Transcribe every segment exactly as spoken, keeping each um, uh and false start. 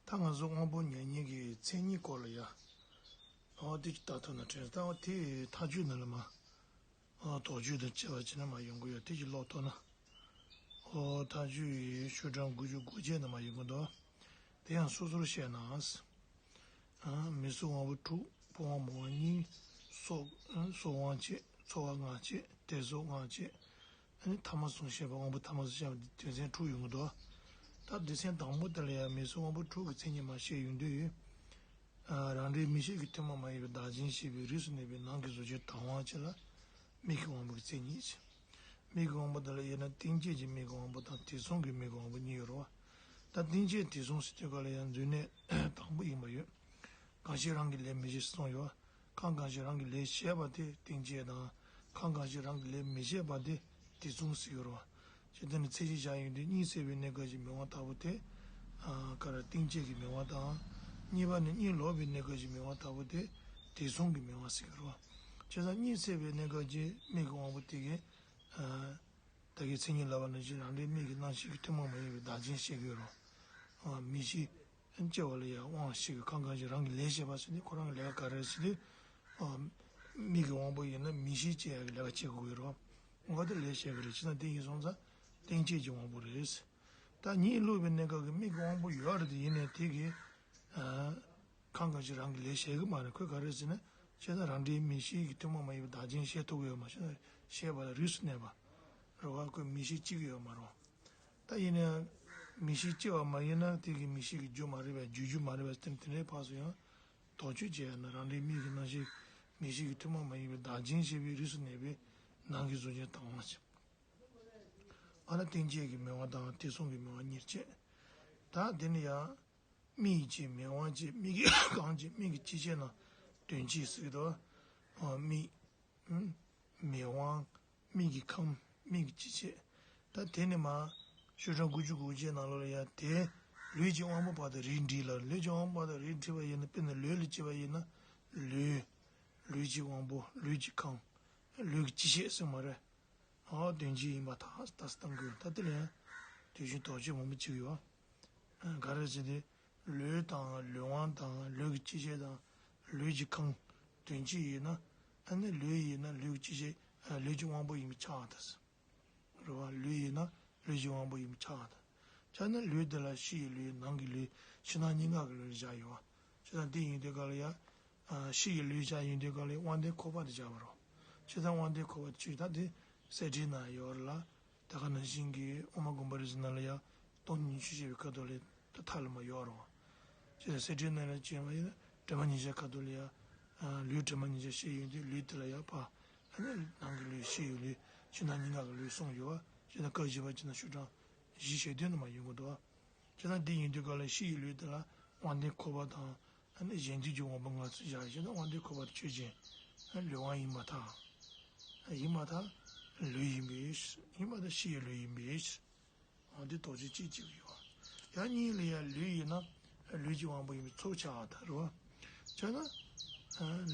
ད་ང་ཚོ་དབང་པོ་མྱ་ངན་གྱི་མཚན་ཉིད་སྐོར་ལ་ཡ། ཨོ་དེ་ཅིག་ལྟ་ཐུབ་ན་དྲན། ད་ཨོ་དེ་ཐག་གཅོད་ནང་ལ་མ། ཨོ་དོགས་གཅོད་དང་བཅས་པ་བྱས་ན་མ་ཡོང་གི་ཡོད། དེ་ཅིག་ཀློག་ཐུབ་ན། ཨོ་ཐག་གཅོད་ཡི་ཤོག་གྲངས་དགུ་བཅུ་གོ་བརྒྱད་ནང་མ་ཡོང་གི་འདུག་དེ་ཡང་སོ་སོར་བཤད་ན། ཨ་མི་གསོད་དབང་པོ་དྲུག་སྤོང་བ་མོ་གཉིས། སྲོག་སྲོག་དབང་བཅས། འཚོ་བ་ལྔ་བཅས། དད་སོགས་ལྔ་བཅས། ཨ་ནི་ཐ་མ་གསུམ་བཤད་པ། དབང་པོ་ཐ་མ་གསུམ་བཤད་པ་འདི་དོན་ཚན་དྲུག་ཡོང་གི་འདུག་ད་སྡེ་ཚན་དང་པོ་དེ་ལ་ཡང་མི་གསོད་དབང་པོ་དྲུག་གི་མཚན་ཉིད་མ་བཤད་ཡོང་དུས། ཨ་རང་འབྲས་མིག་ཤེས་ཀྱི་ཐུན་མོང་མ་ཡིན་པའི་བདག་རྐྱེན་ཤེས་པའི་རིགས་སུ་གནས་པའི་ནང་གི་གཟུགས་ཅན་དང་པོ་བཅས་ལ་མིག་གི་དབང་པོ་གི་མཚན་ཉིད་ཅེས། མིག་གི་དབང་པོ་དེ་ལ་དབྱེ་ན་གཏན་བཅས་ཀྱི་མིག་གི་དབང་པོ་དང་དེ་མཚུངས་ཀྱི་མིག་གི་དབང་པོ་གཉིས་ཡོད་རེད་བ། ད་གཏན་བཅས་དེ་མཚུངས་ཟེར་དུས་སྐབས་ལ་ཡང་མཛོད་གནས་དང་པོ་ཡིན་པ་ཡོད། གང་ཞིག་རང་གིས་ལས་མི་བྱེད་ཟེར་གསུངས་ཡོད་བ། གང་གང་ཞིག་རང་གིས་ལས་བྱས་པ་དེ་གཏན་བཅས་དང་། གང་གང་ཞིག་རང་གིས་ལས་མི་བྱེད་པ་དེ་དེ་མཚུངས་ཟེར་ཡོད་རེད་བ། ཞེས་དེ་ནི་ཚད་གཞི་བཞག་ཡོང་དུས་གཉིད་སད་པའི་གནས་སྐབས་ཀྱི་མིག་དབང་ལྟ་བུ་དེ། ཨ་ག་རེ་གཏན་བཅས་ཀྱི་མིག་དབང་དང་། གཉིས་པ་ནི་གཉིད་ལོག་པའི་གནས་སྐབས་ཀྱི་མིག་དབང་ལྟ་བུ་དེ་དེ་མཚུངས་ཀྱི་མིག་དབང་ཟེར་གྱི་རེད་བ། བྱས་ཙང་གཉིད་སད་པའི་གནས་སྐབས་ཀྱི་མིག་གི་དབང་པོ་དེ་གའི། ཨ་ད་གིན་མཚན་ཉིད་ལབ་པ་ནང་བཞིན་རང་འབྲས་མིག་གི་རྣམ་ཤེས་ཀྱི་ཐུན་མོང་མ་ཡིན་པའི་བདག་རྐྱེན་བཤད་ཀྱི་ཡོད་རེད་བ། མིག་ཤེས་སྐྱེ་བ་ལ་ཡང་དབང་ཤེས་ཀྱི། གང་གང་ཞིག་རང་གིས་ལས་བྱས་པ་ཟེར་དུས་ཁོ་རང་གི་ལས་ཀ་ག་རེ་ཟེར་དུས། ཨ་མིག་གི་དབང་པོ་ཡིན་ན་མིག་ཤེས་སྐྱེ་ཡག་གི་ལས་ཀ་བྱེད་དགོས་ཀྱི་རེད་བ། འོ་དེ་ལས་བྱེད་ཀྱི་རེད། བྱས་ཙང་དེ་ཡིན་སོང་ཙང་གཏན་བཅས་ཀྱི་དབང་པོ་རེད། ད་གཉིད་ལོག་པའི་གནས་སྐབས་ཀྱི་མིག་གི་དབང་པོ་ཡོད་རེད་དེ། ཡིན་ནའི་དེ་གི་ཨ་གང་གང་ཞིག་རང་གིས་ལས་བྱེད་ཀྱི་མ་རེད། ཁོས་ག་རེ་ཟེར་ན། བྱས་ཙང་རང་འབྲས་མིག་ཤེས་ཀྱི་ཐུན་མོང་མ་ཡིན་པའི་བདག་རྐྱེན་བྱེད་ཐུབ་ཀྱི་ཡོད་མ་རེད། བྱས་ཙང་བྱས་པ་ལ་རིགས་སུ་གནས་པ་རེད་བ། ཁོས་མིག་ཤེས་སྐྱེ་གི་ཡོད་མ་རེད་བ། ད་ཡིན་ན་ཡང་མིག་ཤེས་སྐྱེ་བ་མ་ཡིན་ན་དེ་གི་མིག་ཤེས་ཀྱི་རྒྱུ་མ་རེད་པས། བརྗོད་རྒྱུ་མ་རེད་པས། དེ་དེ་འདྲའི་ཕར་ཚུར་ཡང་དོགས་གཅོད་བྱས་ན། རང་འབྲས་མིག་གི་རྣམ་ཤེས་མིག་ཤེས་ཀྱི་ཐུན་མོང་མ་ཡིན་པའི་བདག་རྐྱེན་བྱེད་པའི་རིགས་སུ་གནས་པའི་ནང་གི་གཟུགས་ཅན་དང་པོ་ཞིག་ཨ་ནི་གཏན་བཅས་ཀྱི་མིག་དབང་དང་དེ་མཚུངས་ཀྱི་མིག་དབང་གཉིས་བཅས། ད་དེ་ནི་ཡང་མིག་ཡིན་གྱི་མིག་དབང་བཅས། མིག་གི་ཁམས་ཀྱི་མིག་གི་སྤྱི་བྱེ་ན་དོན་སྤྱི་ཟེར་གྱི་འདུག་ཨ་མིག་མིག་དབང་། མིག་གི་ཁམས། མིག་གི་སྤྱི་བྱེ། ད་དེ་ནི་མ་ཤོག་གྲངས་དགུ་བཅུ་གོ་བརྒྱད་ནང་ལོགས་ལ་ཡང་དེ་ལུས་ཀྱི་དབང་པོ་བར་དུ་རིགས་འགྲེ་ལ། ལུས་ཀྱི་དབང་པོ་བར་དུ་རིགས་འགྲེ་བ་ཡིན་ན། དཔེར་ན་ལུས་ལ་བྱེད་པ་ཡིན་ན། ལུས། ལུས་ཀྱི་དབང་པོ། ལུས་ཀྱི་ཁམས། ལུས་ཀྱི་སྤྱི་བྱེ་ཟེར་མ་རེད། ཨོ་དོན་སྤྱི་ཡིན་པར་ཐལ། ད་སྟངས་ཀྱི་ད་དེ་ལ་ཡང་དེ་བཞིན་དོགས་གཅོད་མང་པོ་བྱེད་ཀྱི་ཡོད། ག་རེ་ཟེར་ཏེ། ལུས་དང་ལུས་དབང་དང་ལུས་ཀྱི་སྤྱི་བྱེ་དང་ལུས་ཀྱི་ཁམས་དོན་སྤྱི་ཡིན་ན། ཨ་ནི་ལུས་ཡིན་ན་ལུས་ཀྱི་སྤྱི་བྱེ། ལུས་ཀྱི་དབང་པོ་ཡིན་པས་ཁྱབ་པར་ཐལ། རེད་བ། ལུས་ཡིན་ན་ལུས་ཀྱི་དབང་པོ་ཡིན་པས་ཁྱབ་པར་ཐལ། ཁྱབ་ན་ལུས་དེ་ལ་ཕྱི་ཡི་ལུས། ནང་གི་ལུས། ཕྱི་ནང་གཉིས་ཀ་གི་ལུས་བཞག་ཡོད་བ། བྱས་ཙང་དེ་ཡིན་དུས་སྐབས་ལ་ཡང་། ཕྱི་ཡི་ལུས་བཞག་ཡོང་དུས་སྐབས་ལ་དབང་ལྡན་འཁོར་བ་དེ་བཞག་པ་རེད། བྱས་ཙང་དབང་ལྡན་འཁོར་བ་ཆོས་ད་དེ་གསེར་ཕྲེང་ན་ཡོད་རེད་ལ། དེ་ག་ནང་བཞིན་གྱི་དབུ་མ་དགོངས་པ་རིགས་གསུམ་ནང་ལ་ཡང་སྟོང་ཉིད་ཆོས་ཅན་པའི་ཁ་ཐོག་ལ་ད་ཐ་ལ་མ་ཡོད་རེད་བ། བྱས་ཙང་གསེར་ཕྲེང་ན་ལ་བྱས་པ་ཡིན་ན་དྲི་མ་ཉེར་བཞག་ཁ་ཐོག་ལ་ཡང་། ལུས་དྲི་མ་ཉེར་བཞག་བཤད་ཡོང་དུས་ལུས་དེ་ལ་ཡང་ཕ། ཨ་ནི་ནང་གི་ལུས་ཕྱི་ཡི་ལུས་ཕྱི་ནང་གཉིས་ཀ་གི་ལུས་གསུམ་ཡོད་བ། བྱས་ཙང་སྐབས་བཞི་པ་བྱས་ན་ཤོག་གྲངས་བཞི་ཞེ་བདུན་ནང་མ་ཡོང་གི་འདུག་བ། བྱས་ཙང་འདི་ཡིན་དུས་སྐབས་ལ་ཕྱི་ཡི་ལུས་དེ་ལ་དབང་ལྡན་འཁོར་བ་དང་། ཨ་ནི་གཞན་དོན་གྱི་དབང་པོ་ལྔ་ཚུར་བཞག་བྱས་ན་དབང་ལྡན་འཁོར་བ་དེ་ཆོས་ཅན། ཨ་ནི་ལུས་དབང་ཡིན་མ་ཐལ། ཡིན་མ་ཐལ། ལུས་ཡིན་པའི་ཕྱིར། ཡིན་མ་ཐལ། ཕྱི་ཡི་ལུས་ཡིན་པའི་ཕྱིར། འོ་འདི་དོགས་གཅོད་གཅིག་བྱེད་ཀྱི་ཡོད། ཡང་གཉིས་ལ་ཡང་ལུས་ཡིན་ན་ལུས་ཀྱི་དབང་པོ་ཡིན་པའི་ཚུལ་ཁྱབ་པར་ཐལ་རོ། བྱས་ན།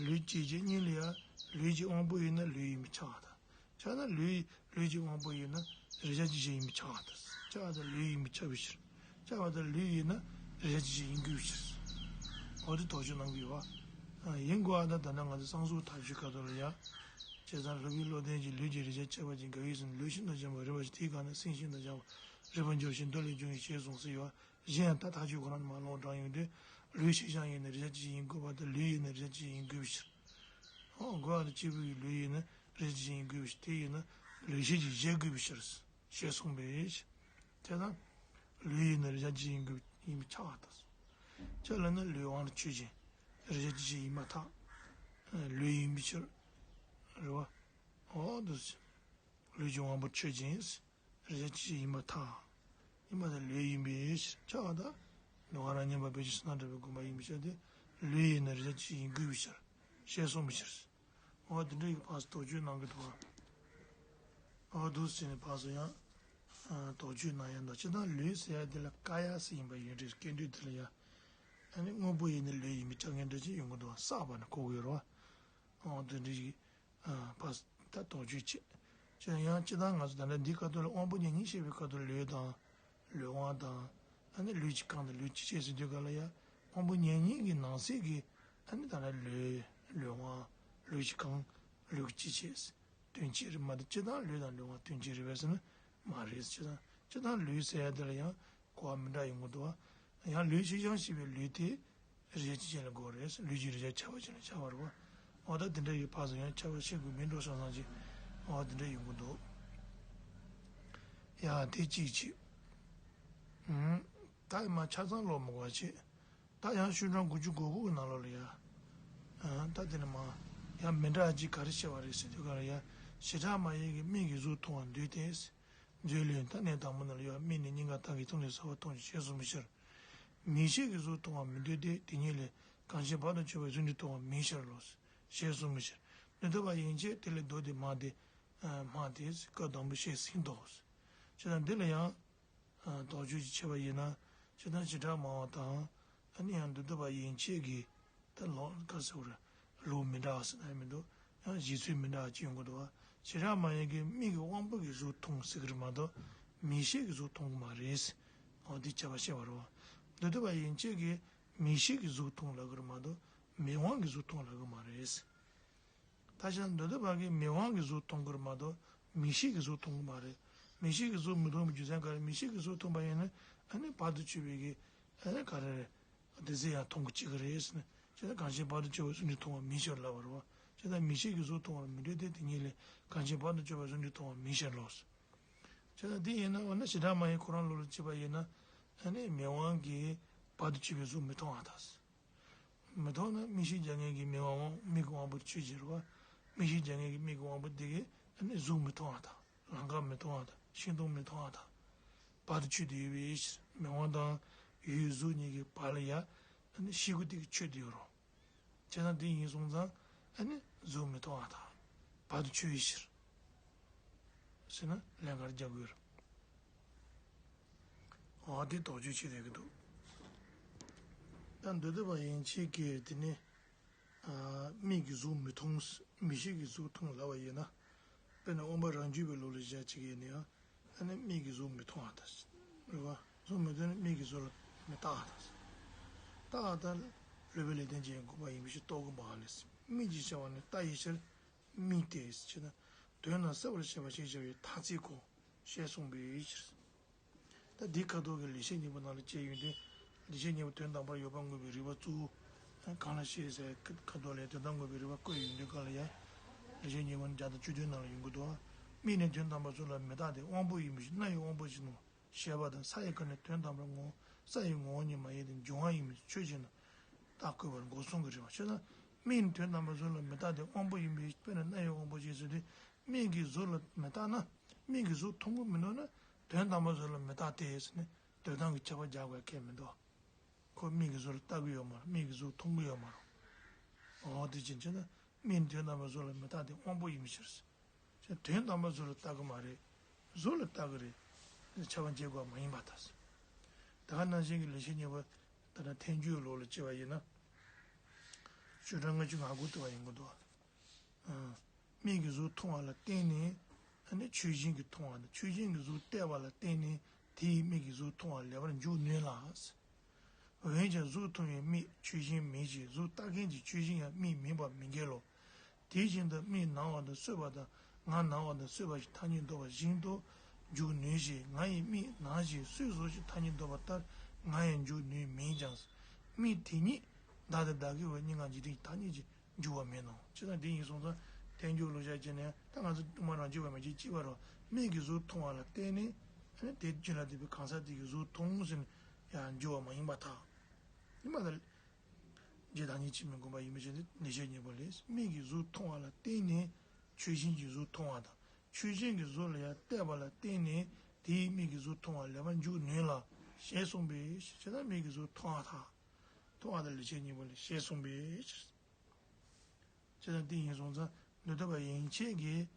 ལུས་སྐྱེད་བྱེད་གཉིས་ལ་ཡང་ལུས་ཀྱི་དབང་པོ་ཡིན་ན་ལུས་ཡིན་པས་ཁྱབ་པར་ཐལ། བྱས་ན་ལུས་ལུས་ཀྱི་དབང་པོ་ཡིན་ན་རེག་བྱ་སྤྱི་བྱེ་ཡིན་པས་ཁྱབ་པར་ཐལ། ཁྱབ་པར་ཐལ། ལུས་ཡིན་པས་ཁྱབ་པའི་ཕྱིར། ཁྱབ་པར་ཐལ། ལུས་ཡིན་ན་རེག་བྱ་སྤྱི་བྱེ་ཡིན་དགོས་པའི་ཕྱིར། འོ་འདི་དོགས་གཅོད་གནང་གི་ཡོད་བ། ཡིན་དགོས་པ་དང་། ད་ནང་ང་ཚོ་གསང་སྔགས་ཐག་ཆོད་ཁ་ཐོག་ལ་ཡང་། བྱས་ཙང་སློབ་དཔོན་བློ་ལྡན་གྱིས་ལུས་ཀྱི་རེག་བྱ་ཁྱབ་པ་ཅན་འགའ་ཡོད་ཟེར་ན། ལུས་ཤིན་ཏུ་འཇམ་པ་རེག་པར་བྱེད། དེའི་སྒང་ན་སེམས་ཤིན་ཏུ་འཇམ་པ་རེག་པར་འགྱུར་ཞེས་གསུངས་ཟེར་ཡོད། གཞན་ཡང་ད་ཐག་ཆོད་ཁོ་རང་ནས་མར་ལོག་དྲངས་ཡོང་དུས། ལུས་ཤེས་བྱ་ཡིན་ན་རེག་བྱ་སྤྱི་བྱེ་ཡིན་དགོས་པ་དང་། ལུས་ཡིན་ན་རེག་བྱ་སྤྱི་བྱེ་ཡིན་དགོས་པའི་ཕྱིར། འོ་དགོས་པ་དང་། སྐྱེས་བུ་ཡི་ལུས་ཡིན་ན་རེག་བྱ་སྤྱི་བྱེ་ཡིན་དགོས་པའི་ཕྱིར། དེ་ཡིན་ན་ལུས་ཤེས་ཀྱིས་བཞེད་དགོས་པའི་ཕྱིར། ཞེས་གསུངས་པས། བྱས་ཙང་ལུས་ཡིན་ན་རེག་བྱ་སྤྱི་བྱེ་ཡིན་དགོས། ཡིན་པས་ཁྱབ་པར་ཐལ། ཁྱབ་ལབ་ན་ལུས་དབང་ཆོས་ཅན། རེག་བྱ་སྤྱི་བྱེ་ཡིན་མ་ཐལ། ལུས་ཡིན་པའི་ཕྱིར། རེད་བ། འོ་འདུག་སེ། ལུས་ཀྱི་དབང་པོ་ཆོས་ཅན། རེག་བྱ་སྤྱི་བྱེ་ཡིན་པར་ཐལ། ཡིན་པར་ཐལ། ལུས་ཡིན་པའི་ཕྱིར། ཁྱབ་པར་ཐལ། ལུས་དབང་རང་མཉམ་པ་ཕལ་ཆེར་བསོད་ནམས་གྲགས་པའི་དགོངས་པ་ཡིན་པའི་ཕྱིར་ཏེ། ལུས་ཡིན་ན་རེག་བྱ་སྤྱི་བྱེ་ཡིན་དགོས་པའི་ཕྱིར། ཞེས་གསུངས་པའི་ཕྱིར། འོ་དེ་འདྲ་ཡི་ཕར་ཚུར་དོགས་གཅོད་གནང་གི་འདུག་བ། འོ་འདུག་སེ་ནས་ཕར་ཚུར་ཡང་། དོགས་གཅོད་གནང་ཡ་འདུག་སྤྱིར་བཏང་ལུས་ཟེར་ཡ་དེ་ལ་ཀཱ་ཡ་ཟེར་ཡིན་པ་ཡིན་རེད། སྐད་འདོད་དེ་ལ་ཡ། ཨ་ནི་དངོས་པོ་ཡིན་ན་ལུས་ཡིན་པའི་ཆ་ངན་འདྲ་ཅིག་ཡོང་གི་འདུག་བ། བསགས་པ་ནི་གོ་གི་ཡོད་རེད་བ། འོ་དེ་འདྲ་ཡི། ཕར་ཚུར་ད་དོགས་གཅོད་བྱེད། བྱས་ཡང་སྤྱིར་བཏང་ང་ཚོ་ད་ལྟ་འདིའི་ཁ་ཐོག་ལ་དབང་པོ་མྱ་ངན་བཤད་པའི་ཁ་ཐོག་ལུས་དང་། ལུས་དབང་དང་། ཨ་ནི་ལུས་ཀྱིས་གང་དང་ལུས་ཀྱིས་བྱས་ཟེར་དུས་ག་ལ་ཡ། དབང་པོ་མྱ་ངན་གྱི་ནང་གསེས་ཀྱི་ཨ་ནི་ད་ལ་ལུས་ལུས་དབང་ལུས་ཀྱིས་གང་ལུས་ཀྱིས་བྱས། དོན་སྤྱི་རེད་མ་གཏོགས་སྤྱི་དང་ལུས་དང་ལུས་དབང་དོན་སྤྱི་རེད་པས་ཟེར་ན་མ་རེད། སྤྱི་དང་སྤྱི་དང་ལུས་ཟེར་ཡ་དེ་ལ་ཡང་གོ་བ་མི་འདྲ་ཡོང་གི་འདུག་བ། ཡང་ལུས་ཤེས་བྱང་ཞེས་པའི་ལུས་དེ་རེག་བྱའི་རྐྱེན་ལ་གོ་བ་རེད། ལུས་ཀྱི་རེག་བྱ་ཁྱབ་པ་ཅན་ལ་ཁྱབ་པ་རེད་བ། འོ་ད་དེ་འདྲ་ཡི་ཕར་ཚུར་ཡང་ཁྱབ་པ་ཤེས་དགོས་མིན་འགྲོ་བསམ་བསམ་ཅིག་འོ་དེ་འདྲ་ཡོང་གི་འདུག་ཡ་དེ་གཅིག་བྱས། ད་ཡི་མ་ཆ་ཚང་ཀློག་མི་དགོས་པ་བྱས། ད་ཡང་ཤོག་གྲངས་དགུ་བཅུ་གོ་དགུ་གི་ནང་ལོགས་ལ་ཡ། ཨ། ད་དེ་ནི་མ། ཡང་མི་འདྲ་ཅིག་ག་རེ་བཤད་པ་རེད་ཟེར་དུས་ག་ལ་ཡ། བྱེ་བྲག་སྨྲ་བའི་གི་མིག་གིས་གཟུགས་མཐོང་བར་འདོད་དེ། མཛོད་ལས་ད་གནས་དང་པོ་ནང་ལ་ཡ་མིག་ནི་སྙིང་ག་ཐང་གི་མཐོང་ལས་གསལ་བ་མཐོང་ཞེས་གསུངས་པའི་ཕྱིར། མིག་ཤེས་ཀྱིས་གཟུགས་མཐོང་བར་མི་འདོད་དེ། དེ་ཉིད་ལས་གང་ཞིག་བར་དུ་གཅོད་པའི་གཟུགས་འདི་མཐོང་བར་མིན་ཕྱིར་རོ། ཞེས་གསུངས་པའི་ཕྱིར། འདི་འདོད་པ་ཡན་ཆད་དེ་ལས་ལྡོག་སྟེ་མ་དེ། སྨྲ་སྟེ་སྐབས་དང་པོ་བཤད་ཟིན་ཏོ། བྱས་ཙང་འདི་ལ་ཡང་། ཨ། དོགས་གཅོད་ཅིག་བྱས་པ་ཡིན་ན། སྤྱིར་བཏང་བྱེ་བྲག་སྨྲ་བ་དང་། ཨ་ནི་ཡང་འདོད་འདོད་པ་ཡན་ཆད་ཀྱི། ད་ལོག་ག་ཟེར་བ་རེད། ལུགས་མི་འདྲ་བ་ཟེར་ན་ཡང་མི་འདུག་ཡང་བཞེད་ཚུལ་མི་འདྲ་བ་ཅིག་ཡོང་གི་འདུག་བ། བྱེ་བྲག་སྨྲ་བའི་གི་མིག་གི་དབང་པོ་གིས་གཟུགས་མཐོང་ཟེར་གི་རེད་མ་གཏོགས། མིག་ཤེས་ཀྱིས་གཟུགས་མཐོང་གི་མ་རེད། འོ་འདི་བྱ་བ་བཤད་པ་རེད་བ། འདོད་འདོད་པ་ཡན་ཆད་ཀྱིས་མིག་ཤེས་ཀྱིས་གཟུགས་མཐོང་ལབ་གི་རེད་མ་གཏོགས། མིག་དབང་གིས་གཟུགས་མཐོང་ལབ་གི་མ་རེད། ད་ཆ་འདོད་འདོད་པ་གིས་མིག་དབང་གིས་གཟུགས་མཐོང་གི་རེད་མ་གཏོགས་མིག་ཤེས་ཀྱིས་གཟུགས་མཐོང་གི་མ་རེད། མིག་ཤེས་ཀྱིས་གཟུགས་མི་མཐོང་བའི་རྒྱུ་མཚན་ག་རེ། མིག་ཤེས་ཀྱིས་གཟུགས་མཐོང་པ་ཡིན་ན་ཨ་ནི་བར་དུ་གཅོད་པའི་གི་ཨ་ནི་ག་རེ་རེད། དེ་ཚེ་ཡང་མཐོང་གི་ཅིག་གི་རེད་ཟེར་ནས། བྱས་ཙང་གང་ཞིག་བར་དུ་གཅོད་པའི་གཟུགས་འདི་མཐོང་བར་མིན་ཕྱིར་ལབ་པ་རེད་བ། བྱས་ཙང་མིག་ཤེས་ཀྱིས་གཟུགས་མཐོང་བར་མི་འདོད་དེ། དེ་ཉིད་ལས་གང་ཞིག་བར་དུ་གཅོད་པའི་གཟུགས་འདི་མཐོང་བར་མིན་ཕྱིར་ལོ། བྱས་ཙང་དེ་ཡིན་ན་འོ་ན་བྱེ་བྲག་སྨྲ་བའི་ཁོ་རང་ལུགས་ལ་བྱེད་པ་ཡིན་ན། ཨ་ནི་མིག་དབང་གིས་བར་དུ་གཅོད་པའི་གཟུགས་མི་མཐོང་བ་དང་། མི་མཐོང་ན་མིག་ཤེས་རྒྱ་ངན་གྱི་མིག་དབང་མིག་གི་དབང་པོ་ཆོས་ཅན་རེད་བ། མིག་ཤེས་རྒྱ་ངན་གྱི་མིག་གི་དབང་པོ་དེ་གིས་ཨ་ནི་གཟུགས་མི་མཐོང་བ་དང་། ལམ་ཁ་མི་མཐོང་བ་དང་། ཤིང་སྡོང་མི་མཐོང་བ་དང་། བར་དུ་ཆོད་དེ་ཡོད་པའི་ཕྱིར། མིག་དབང་དང་ཡུལ་གཟུགས་གཉིས་ཀྱི་བར་ལ་ཡ་ཨ་ནི་ཤེལ་སྒོ་དེ་གིས་ཆོད་དེ་ཡོད་རུང་། བྱས་ཙང་དེ་ཡིན་སོང་ཙང་ཨ་ནི་གཟུགས་མི་མཐོང་བ་དང་། བར་དུ་ཆོད་པའི་ཕྱིར། ཟེར་ན་ལན་ག་རེ་རྒྱག་དགོས་རེད། འོ་དེ་དོགས་གཅོད་བྱེད་བསྡད་ཀྱི་འདུག་ད་འདོད་འདོད་པ་ཡན་ཆད་ཀྱིས་དེ་ནི། ཨ། མིག་གིས་གཟུགས་མི་མཐོང་། མིག་ཤེས་ཀྱིས་གཟུགས་མཐོང་ལབ་པ་ཡིན་ན། དཔེར་ན་དབང་པོ་རང་རྒྱུད་པའི་ལུགས་ལ་བཞག་བྱེད་ཀྱི་ཡིན་ན་ཡང་། ཨ་ནི་མིག་གིས་གཟུགས་མི་མཐོང་བ་དང་། རེད་བ། གཟུགས་མི་མཐོང་ན་མིག་གིས་གཟུགས་ལ་མི་ལྟ་བ་དང་། ལྟ་བ་དང་། སློབ་པའི་ལས་དོན་ཅན་གྱི་དགོས་པ་ཡིན་པའི་ཕྱིར་རྟོག་གེ་མ་ལས། མིག་ཅེས་བྱ་བ་ནི་ལྟ་བའི་ཕྱིར། མིག་སྟེ་ཞེ་ན། དོན་རྣམས་གསལ་བར་བྱེད་པ་ཞེས་བྱ་བའི་མཐའ་ཚིག་གོ། ཞེས་གསུངས་པའི་ཕྱིར། ད་འདིའི་ཁ་ཐོག་གི་ལེགས་བཤད་སྙིང་པོ་ནང་ལ་བཅས་ཡོད་དེ། ལེགས་བཤད་སྙིང་པོ་དོན་དམ་པར་ཡོད་པར་དངོས་པོའི་རིགས་པ་གཙོ་བོ་གང་ལ་བཤད་ཟེར་ཁ་ཐོག་ལ་དོན་དམ་དངོས་པོའི་རིགས་པ་བཀོད་ཡོད་དུས་གང་ལ་ཡང་། ལེགས་བཤད་སྙིང་པོ་བརྒྱ་དང་བཅུ་བདུན་ནང་ལ་ཡོང་གི་འདུག་མིག་ནི་དོན་དམ་པར་གཟུགས་ལ་མི་རྟག་སྟེ། དབང་པོ་ཡིན་པའི་ཕྱིར། རྣ་ཡི་དབང་པོ་ཡིན་ནོ། ཞེས་པ་དང་། ས་ཡི་ཁ་ནི་དོན་དམ་པར་ངོ་བོ། ས་ཡི་ངོ་བོ་ཉིད་མ་ཡིན་ཏེ། འབྱུང་བ་ཡིན་པའི་ཕྱིར་ཆོས་ཅན་དུ་རྟགས་བཀོད་པར་འགོག་གསུངས་ཀྱི་རེད་བ། ཞེ་ན། མིག་ནི་དོན་དམ་པར་གཟུགས་ལ་མི་རྟག་སྟེ། དབང་པོ་ཡིན་པའི་དཔེར་ན་རྣ་ཡི་དབང་པོ་ཞེས་ཟེར་དུས། མིག་གིས་གཟུགས་ལ་མི་རྟག་ན། མིག་གིས་གཟུགས་མཐོང་གི་མི་འདུག་ན། དོན་དམ་པར་གཟུགས་ལ་མི་རྟག་སྟེ་ཟེར་ནས་འདོད་སྟངས་ཀྱི་ཁྱབ་པ་རྒྱག་དགོས་ཁེལ་མི་འདུག་ཁོ་མིག་གིས་གཟུགས་ལ་ལྟ་གི་ཡོད་མ་རེད། མིག་གིས་གཟུགས་མཐོང་གི་ཡོད་མ་རེད། འོ་དེ་ཅི་བྱས་ན་མིག་ནི་དོན་དམ་པར་གཟུགས་ལ་མི་རྟག་སྟེ། དབང་པོ་ཡིན་པའི་ཕྱིར། ཅེས་དོན་དམ་པར་གཟུགས་ལ་ལྟ་གི་མ་རེད། གཟུགས་ལ་ལྟ་གི་རེད། ཁྱབ་པ་འབྱེད་དགོས་པ་མ་ཡིན་པར་ཐལ། དེ་ག་ནང་བཞིན་གྱི་ལེགས་བཤད་སྙིང་པོ་ད་ལྟ་ཐལ་འགྱུར་ལུགས་ལ་བྱས་པ་ཡིན་ན། ཤོག་གྲངས་ལྔ་བཅུ་ང་དགུ་ལྟ་བ་ཡིན་དགོས་འདུག་མིག་གིས་གཟུགས་མཐོང་བ་ལ་བརྟེན་ནས། ཨ་ནི་ཆོས་ཅན་གྱིས་མཐོང་བ་དང་། ཆོས་ཅན་གྱིས་གཟུགས་བལྟས་པ་ལ་བརྟེན་ནས་དེའི་མིག་གིས་གཟུགས་མཐོང་བ་ལེགས་པར་འཇོག་ནུས་ལ། འོན་ཀྱང་གཟུགས་མཐོང་བའི་མིག་ཆོས་ཅན་མིན་ཞིང་། གཟུགས་བལྟ་མཁན་གྱི་ཆོས་ཅན་ཡང་མིག་མིན་པ་མི་འགལ་ལོ། དེ་བཞིན་དུ་མིག་ནང་བ་དང་སོས་པ་དང་། ང་ནང་བ་དང་སོས་པ་ཞེས་ཐ་སྙད་འདོགས་པ་བཞིན་དུ་འཇོག་ནུས་ཤིང་། ང་ཡི་མིག་ནང་ཞིང་སོས་སོ་ཞེས་ཐ་སྙད་འདོགས་པ་ལྟར་ང་ཡང་འཇོག་ནུས་མིན་ཀྱང་། མིག་དེ་ཉིད་བདག་དང་བདག་གི་བའི་གཉིས་ཀ་འཇིག་རྟེན་གྱི་ཐ་སྙད་ཀྱིས་འཇོག་པ་མིན་ནོ། ཅི་ལྟར་འདི་ཡིན་སོང་ཙང་ཐལ་འགྱུར་ལུགས་བཞག་བྱས་ནས། ད་ང་ཚོ་དབུ་མ་རང་རྒྱུད་པ་མན་ཆད་གཅིག་པ་རེད། མིག་གིས་གཟུགས་མཐོང་བ་ལ་བརྟེན་ནས། ཨ་ནི་དེ་རྒྱུད་ལ་ལྡན་པའི་གང་ཟག་དེ་གིས་གཟུགས་མཐོང་ཟེར་ནས་ཡང་འཇོག་པ་མ་ཡིན་པར་ཐལ། ཉི་མ་དང་། རྗེ་བདག་ཉིད་འཆི་མེད་མགོན་པོ་ཡིན་པའི་ཕྱིར་ཏེ། ལེགས་བཤད་སྙིང་པོ་ལས། མིག་གིས་གཟུགས་མཐོང་བ་ལ་བརྟེན་ནས་ཆོས་ཅན་གྱི་གཟུགས་མཐོང་བ་དང་། ཆོས་ཅན་གྱི་གཟུགས་ལ་ཡང་བལྟས་པ་ལ་བརྟེན་ནས་དེའི་མིག་གིས་གཟུགས་མཐོང་བ་ལེགས་པར་འཇོག་ནུས་ལ། ཞེས་གསུངས་པའི་ཕྱིར། ཅེས་དང་། མིག་གིས་གཟུགས་མཐོང་བ་དང་། མཐོང་བ་དང་། ལེགས་བཤད་སྙིང་པོ་ལས། ཞེས་གསུངས་པའི་ཕྱིར། ཅེས་དང་། དེ་ཡིན་སོང་ཙང་འདོད་འདོད་པ་ཡན་ཆད་ཀྱིས་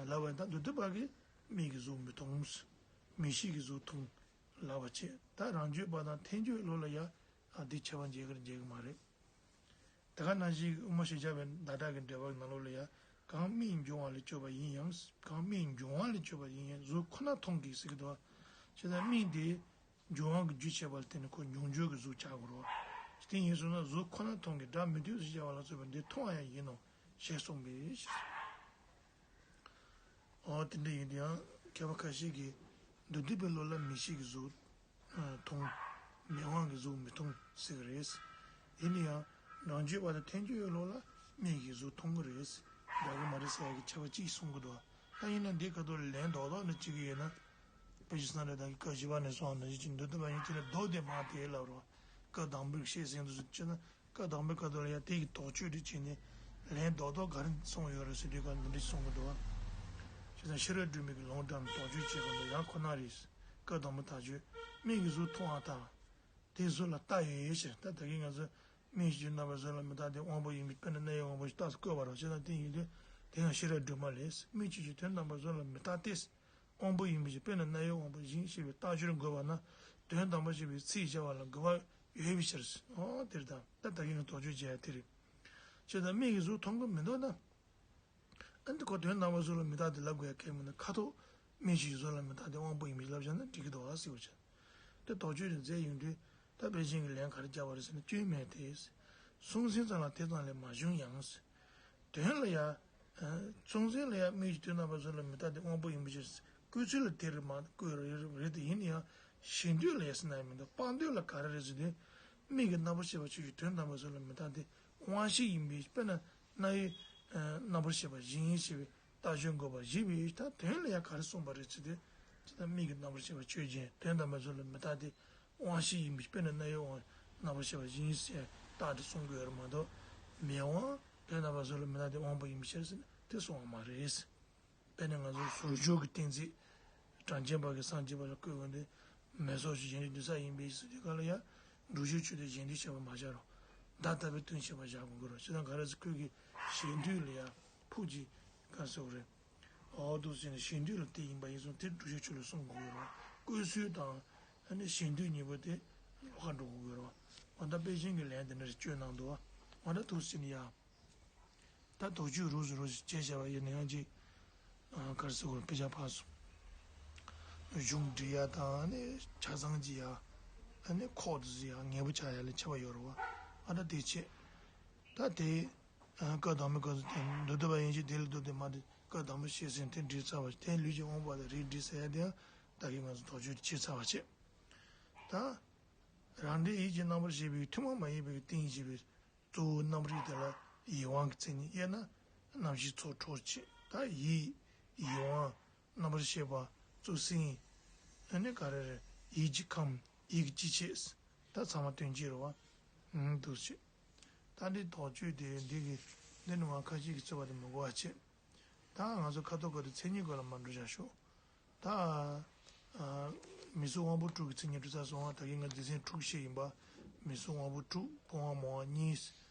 ལབ་པ་ཡིན་ད། འདོད་འདོད་པ་གིས་མིག་གིས་གཟུགས་མི་མཐོང་། མིག་ཤེས་ཀྱིས་གཟུགས་མཐོང་ལབ་པ་བྱས། ད་རང་རྒྱུད་པ་དང་ཐལ་འགྱུར་ལུགས་ལ་ཡ། ཨ། འདི་ཁྱད་པར་འབྱེད་ཀྱི་རེད་འབྱེད་ཀྱི་མ་རེད། དེ་ག་ནང་བཞིན་དབུ་མ་ཞེས་བྱ་བའི་ཟླ་གྲགས་ཀྱི་འགྲེལ་པའི་ནང་ལོགས་ལ་ཡ། གང་མིག་འབྱུང་བ་ལས་བསྐྱོད་པ་ཡིན་ཡང་། གང་མིག་འབྱུང་བ་ལས་བསྐྱོད་པ་ཡིན་ཡང་གཟུགས་ཁོ་ན་མཐོང་གི་ཟེར་གྱི་འདུག་བ། བྱས་ཙང་མིག་དེ། འབྱུང་བ་གི་རྒྱུ་བྱས་པ་ལ་བརྟེན་ནས་ཁོ་མྱོང་འགྱུར་གྱི་གཟུགས་ཆགས་དགོས་རེད་བ། དེ་ཡིན་སོང་ན་གཟུགས་ཁོ་ན་མཐོང་གི་སྒྲ་མི་སྡུག་ཟེར་བྱ་བ་ལ་སོགས་པ་འདི་མཐོང་བ་ཡང་ཡིན་ནོ་ཞེས་གསུངས་པས། འོ་དེ་འདྲ་ཡིན་དུས་ཡང་མཁས་པ་ཁ་ཤས་ཀྱིས་མདོར་བསྡུས་པའི་བློ་ལ་མིག་ཤེས་ཀྱི་གཟུགས་མཐོང་། མིག་དབང་གི་གཟུགས་མི་མཐོང་ཟེར་གི་རེད། ཡིན་ན་ཡང་རང་རྒྱུད་པ་དང་ཐལ་འགྱུར་བའི་བློ་ལ་མིག་གིས་གཟུགས་མཐོང་གི་རེད། འདྲ་གི་མ་རེད་ཟེར་ཡ་གི་ཁྱབ་པ་གཅིག་གསུང་གི་འདུག་ད་ཡིན་ན་འདི་ཁ་ཐོག་ལན་རྡོག་རྡོག་ནས་བྱེད་ཀྱི་ཡོད་ན། དཔེ་ཆ་སྣ་འདྲ་དག་གི་སྐབས་བཞི་པ་ནས་སོང་ནས་ཅི་མདོར་བསྡུས་པ་ཡིན་གྱི་ལ་མདོ་དེ་མ་དེ་ལབ་རོགས། སྐབས་དང་པོའི་བཤད་ཟིན་དུ་སུ་ཅི་ན། སྐབས་དང་པོའི་སྐབས་དུ་ལ་ཡང་དེ་གི་དོགས་གཅོད་དེ་བྱས་ནས་ལན་རྡོག་རྡོག་ག་རེ་གསུངས་ཡོད་རེད་ཟེར་དུས་ག་འདི་འདྲ་གསུང་གི་འདུག་བ། བྱས་ཙང་ཤེས་རབ་སྒྲོན་མེ་གི་ལུང་དྲངས་དོགས་གཅོད་བྱེད་དགོས་འདུག་ཡང་ཁོ་ན་རེད། སྐབས་དང་པོ་དག་བཅོས། མིག་གིས་གཟུགས་མཐོང་བ་དང་། དེ་གཟུགས་ལ་བལྟ་ཡོད་ཡོད་ཟེར། ད་ད་གིན་ང་ཚོ་མིག་གིས་རྣམ་པར་གཟུགས་ལ་མི་བལྟ་སྟེ་དབང་པོ་ཡིན་པས་དཔེར་ན་རྣ་བའི་དབང་པོ་ཞེས་རྟགས་སུ་བཀོད་པ་རེད། བྱས་ཙང་དེ་ཡིན་དུས་དེ་ཡང་ཤེས་རབ་སྒྲོན་མ་ལས། མིག་གིས་རྣམ་པར་གཟུགས་ལ་མི་བལྟ་སྟེ། དབང་པོ་ཡིན་པའི་ཕྱིར། དཔེར་ན་རྣ་བའི་དབང་པོ་བཞིན་ཞེས་པའི་རྟགས་སྦྱོར་འགོད་པ་ན་དོན་དམ་པར་ཤེས་པའི་ཚིག་བྱ་བ་ལ་འགོད་པ་ཡོད་པའི་ཕྱིར། འོ་དེར་དང་ད་ད་གིན་དོགས་གཅོད་བྱས་ཡ་དེ་རེད། བྱས་ཙང་མིག་གིས་གཟུགས་མཐོང་གི་མི་འདུག་ན། ཨ་འདི་ཁོ་དོན་དམ་པར་གཟུགས་ལ་མི་བལྟ་སྟེ་ལབ་དགོས་ཡ་གལ་མིན་ན་ཁ་ཐོག་མིག་གིས་གཟུགས་ལ་མི་བལྟ་སྟེ་དབང་པོ་ཡིན་པའི་ཕྱིར་ལབ་བཞག་ན་འགྲིག་གི་འདུག་ཨ་ཟེར་བ་བྱས། དེ་དོགས་གཅོད་དེ་མཛད་ཡོང་དུས་ད་དཔེ་ཅན་གྱི་ལན་ག་རེ་བརྒྱབ་པ་རེད་ཟེར་ན་སྐྱོན་མེད་དེ། གསུང་ཟིན་ཙམ་ལ་དེ་ཙམ་ལས་མ་བྱུང་ཡང་ཟེར། དོན་ལ་ཡང་། གསུང་ཟིན་ལ་ཡང་མིག་གིས་དོན་དམ་པར་གཟུགས་ལ་མི་བལྟ་སྟེ་དབང་པོ་ཡིན་པའི་ཕྱིར། བཀོད་ཚུལ་ལ་དེ་རེད་མ་བཀོད་རེད་རེད་དེ་ཡིན་ན་ཡང་ཞེ་འདོད་ལ་ཡང་ཟེར་ན་ཡང་མི་འདུག་སྤང་འདོད་ལ་ག་རེ་རེད་ཟེར་དུས། མིག་གི་རྣམ་པར་ཤེས་པ་ཆོས་ཅན་དོན་དམ་པར་གཟུགས་ལ་མི་བལྟ་སྟེ་དབང་ཤེས་ཡིན་པའི་དཔེར་ན་རྣ་བའི་རྣམ་པར་ཤེས་པ་བཞིན་ཞེས་པའི་རྟགས་སྦྱོར་འགོད་པ་བཞི་པའི་ད་དོན་ལ་ཡང་ག་རེ་གསུངས་པ་རེད་ཟེར་དུས། ཇི་ལྟར་མིག་གི་རྣམ་པར་ཤེས་པ་ཆོས་ཅན་དོན་དམ་པར་གཟུགས་ལ་མི་བལྟ་སྟེ། དབང་ཤེས་ཡིན་པའི་དཔེར་ན་རྣ་བའི་དབང་རྣམ་པར་ཤེས་པ་བཞིན་ཟེར་རྟགས་དེ་གསུང་གི་ཡོད་རེད་མ་གཏོགས། མིག་དབང་དོན་དམ་པར་གཟུགས་ལ་མི་བལྟ་སྟེ་དབང་པོ་ཡིན་པའི་ཕྱིར་ཟེར་ན་དེ་གསུང་བ་མ་རེད། དཔེར་ན་ང་ཚོ་ཟུར་འཇུག་གི་གཏན་ཚིགས། གྲངས་ཅན་པ་གིས་སངས་རྒྱས་པ་ལ་བཀོད་པ་འདི། མེ་སོགས་ཀྱི་གཞན་དོན་སྡུད་ས་ཡིན་པའི་ཟེར་དུས་ག་ལ་ཡང་། འགྲོ་བྱེད་ཆོས་དོན་གཞན་དོན་བྱེད་པ་མ་བྱ་རུང་། བརྡ་ལྟ་བུའི་དོན་བྱེད་པ་བཞག་དགོས་ཀྱི་རེད། བྱས་ཙང་ག་རེ་ཟེར་ཁོས་ཀྱི་ཞེ་འདོད་ལ་ཡང་ཕུགས་ཀྱི་ག་རེ་ཟེར་དགོས་རེད། འོ་འདུག་ཟེར་ནས་ཞེ་འདོད་ལ་དེ་ཡིན་པ་ཡིན་སོང་དེ་འགྲོ་བྱེད་ཆོས་ལ་གསུང་དགོས་ཀྱི་རེད། བཀོད་ཚུལ་དང་། ཨ་ནི་ཞེ་འདོད་གཉིས་པོ་དེ་ལོགས་ཀ་འགྲོ་དགོས་ཀྱི་རེད། འོ་ད་དཔེ་ཅན་གྱི་ལན་དེ་འདྲ་ཞིག་བཅོས་གནང་འདུག་འོ་ད་འདུག་ཟེར་ནས་ཡང་། ད་དོགས་གཅོད་རུ་ཟུར་རུ་ཟུར་བྱས་བྱས་པ་ཡིན་ན་ཡང་ཅིག་ཨ་ག་རེ་ཟེར་དགོས་རེད། དཔེ་ཆ་ཕར་ཚུར་གཞུང་འབྲི་ཡ་དང་ནི་ཆ་ཚང་བྱེད་ཡ། ཨ་ནི་ཁོག་ཏུ་བཟི་ཡ་ངེས་པོ་ཆགས་ཡ་ལ་ཁྱད་པར་ཡོད་རེད་བ། ཨ་ད་དེ་བྱས། ད་དེ་ཨ་སྐབས་དང་པོའི་སྐབས་སུ་དེ་མདོར་བསྡུས་པ་ཡིན་གྱི་དེ་ལས་ལྡོག་སྟེ་མ་དེ་སྐབས་དང་པོ་བཤད་ཟིན་དེ་འབྲི་ཚར་བ་དེ་ལུས་ཀྱི་དབང་པོ་དང་རིགས་འབྲི་ཟེར་ཡ་དེ་ཡང་ད་གིན་ང་ཚོ་དོགས་གཅོད་བྱས་ཚར་བ་བྱས། ད་རང་འབྲས་ཡིད་ཀྱི་རྣམ་པར་ཤེས་པའི་ཐུན་མོང་མ་ཡིན་པའི་སྟེང་ཞེས་པའི། གཙོ་བོ་རྣམ་རིག་དེ་ལ་ཡིད་དབང་གི་མཚན་ཉིད་དབྱེ་ན། རྣམ་ཤེས་ཚོགས་འཕྲོག་བྱེད། ད་ཡིད། ཡིད་དབང་། རྣམ་པར་ཤེས་པ། གཙོ་སེམས། ཨ་ནི་ག་རེ་རེད། ཡིད་ཀྱི་ཁམས། ཡིད་ཀྱི་སྤྱི་ཆས། ད་ཚང་མ་དོན་གཅིག་རེད་བ། ཨང་། འདུག་བྱེད། ད་འདི་དོགས་གཅོད་དེ་འདི་གི་འདི་ནི་མ་ཁ་ཤས་ཀྱིས་རྩོད་པ་དེ་མི་གོ་བ་བྱེད། ད་ང་ཚོ་ཁ་ཐོག་ཁ་ཐོག་མཚན་ཉིད་སྐོར་ལ་མ་འགྲོ་བཞག་ཤོག་ད། ཨ། མིག་གཟུགས་དབང་པོ་དྲུག་གི་མཚན་ཉིད་འགྲོ་ཚར་སོང་བ། ད་གིན་ང་སྡེ་ཚན་དྲུག་བཤད་ཡིན་པ། མིག་གཟུགས་དབང་པོ་དྲུག་ཕོ་དབང་མོ་དབང་གཉིས།